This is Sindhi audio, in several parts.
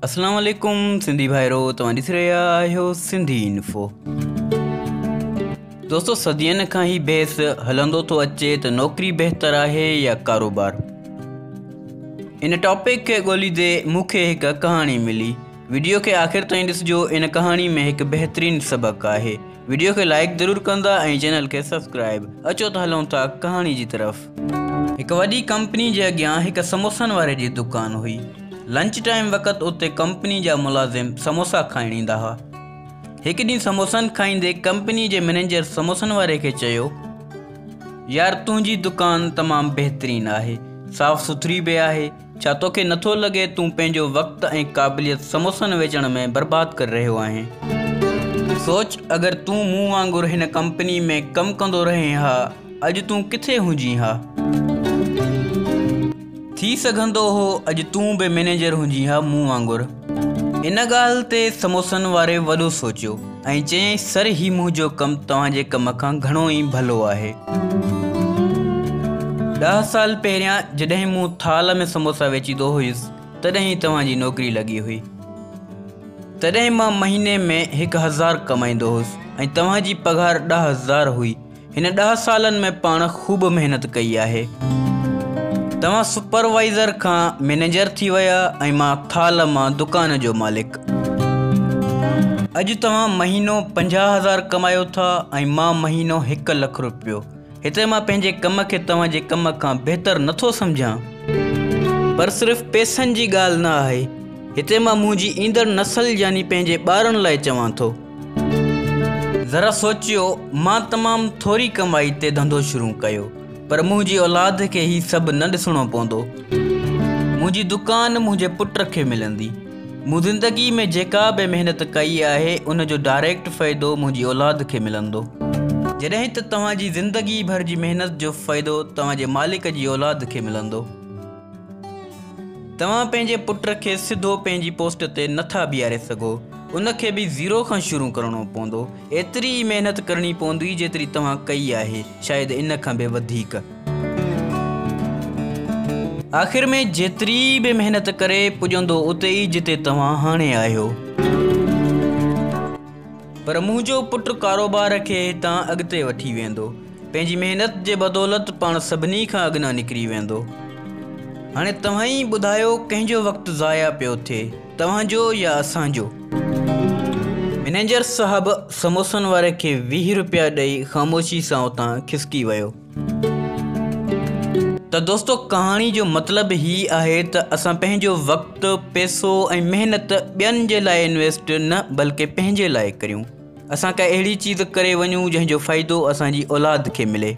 اسلام عليڪم سنڌي ڀائرو توهان ڏسي رهيا آهيو سنڌي انفو. دوستو صدين کان هي بحث هلندو ٿو اچي ته نوڪري بهتر آهي يا ڪاروبار. ان ٽاپڪ کي ڳوليندي مون کي هڪ ڪهاڻي ملي. وڊيو کي آخر تائين ڏسجو ان ڪهاڻي ۾ هڪ بهترين سبق آهي. وڊيو کي لائيڪ ضرور ڪندا ۽ چينل کي سبسڪرائيب. اچو ته هلون ٿا ڪهاڻي جي طرف. هڪ وڏي ڪمپني جي اڳيان هڪ سموسن واري جي دڪان هئي. لنچ ٽائيم وقت اتي ڪمپني جا ملازم سموسا کائڻ ايندا هئا. هڪ ڏينهن سموسن کائيندي ڪمپني جي مئنيجر سموسن واري کي چيو، يار تنهنجي دڪان تمام بهترين آهي، صاف سٿري به آهي، ڇا توکي نٿو لڳي تون پنهنجو وقت ۽ قابليت سموسن ويچڻ ۾ برباد ڪري رهيو آهين؟ سوچ اگر تون مون وانگر هن ڪمپني ۾ ڪم ڪندو رهين ها، اڄ تون ڪٿي هجين ها؟ ٿي سگهندو هو اڄ تون به مئنيجر هجين ها مون وانگر. ان ڳالهه تي سموسن واري وڏو سوچيو ۽ چيائين سر هي منهنجو ڪم توهان جي ڪم کان گهڻو ئي ڀلو آهي. ڏهه سال پهريان جڏهن مون ٿال ۾ سموسا ويچيندو هيس تڏهن ئي توهان جي نوڪري لڳي هئي. تڏهن مان مهيني ۾ 1000 ڪمائيندو هوس ۽ توهان جي پگهار 10,000 هئي. هن 10 سالن ۾ پاڻ خوب محنت ڪئي آهي. توهان سپروائيزر کان مئنيجر ٿي ويا ۽ مان ٿال مان دڪان جو مالڪ. اڄ توهان مهينو 50,000 ڪمايو ٿا ۽ مان مهينو 1 لک رپيو. هتي مان پنهنجي ڪم کي توهان جي ڪم کان بهتر نٿو سمجهان. پر صرف پئسن جي ڳالهه نه آهي. هتي مان منهنجي ايندڙ نسل يعني پنهنجي ٻارن لاء چوان ٿو. ذرا سوچيو، مان تمام ٿوري ڪمائي تي ڌنڌو شروع ڪيو، پر منهنجي اولاد کي هي سڀ نه ڏسڻو پوندو. منهنجي دڪان منهنجي پٽ کي ملندي. مون زندگي ۾ جيڪا به محنت ڪئي آهي، ان جو ڊائريڪٽ فائدو منهنجي اولاد کي ملندو. جڏهن ته توهان جي زندگي ڀر جي محنت جو فائدو توهان جي مالڪ جي اولاد کي ملندو. توهان پنهنجي پٽ کي سڌو پنهنجي پوسٽ تي نٿا بيهاري سگهو، ان کي به زيرو کان شروع ڪرڻو پوندو، ايتري ئي محنت ڪرڻي پوندي جيتري توهان ڪئي آهي، شايد ان کان به وڌيڪ. آخر ۾ جيتري به محنت ڪري پڄندو اتي ئي جتي توهان هاڻي آهيو. پر منهنجو پٽ ڪاروبار کي هتان اڳتي وٺي ويندو. پنهنجي محنت جي بدولت پاڻ سڀني کان اڳنا نڪري ويندو. هاڻي توهان ئي ٻڌايو ڪنهن جو وقت ضايع پيو ٿئي، توهان جو يا اسان جو؟ مئنيجر صاحب سموسن واري کي 20 رپيا ڏئي خاموشي سان اتان کسڪي ويو. ته دوستو ڪهاڻي جو مطلب هي آهي ته اسان پنهنجو وقت، پئسو ۽ محنت ٻين جي لاء انويسٽ نه بلڪه پنهنجي لاء ڪريون. اسان ڪا اهڙي چيز ڪري وڃون جنهن جو فائدو اسان جي اولاد کي ملي.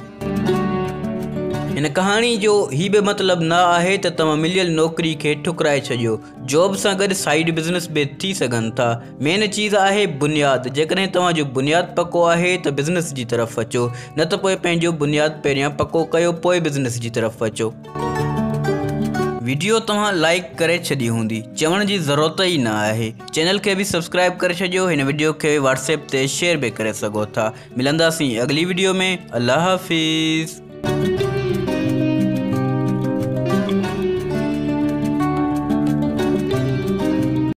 هن ڪهاڻي جو هي به مطلب نه آهي ته توهان مليل نوڪري کي ٺڪرائي ڇڏيو. جاب سان گڏ سائيڊ بزنس به ٿي سگهن ٿا. مين چيز آهي بنياد، جيڪڏهن توهان جو بنياد پڪو آهي ته بزنس جي طرف اچو، نه ته پوء پنهنجو بنياد پهريان پڪو ڪيو پوء بزنس جي طرف اچو. ويڊيو توهان لائيڪ ڪري ڇڏي هوندي، چوڻ جي ضرورت ئي نه آهي. چينل کي به سبسڪرائيب ڪري ڇڏيو، هن ويڊيو کي واٽس ايپ تي شيئر به ڪري سگهو ٿا. ملنداسين اڳلي ويڊيو ۾، الله حافظ.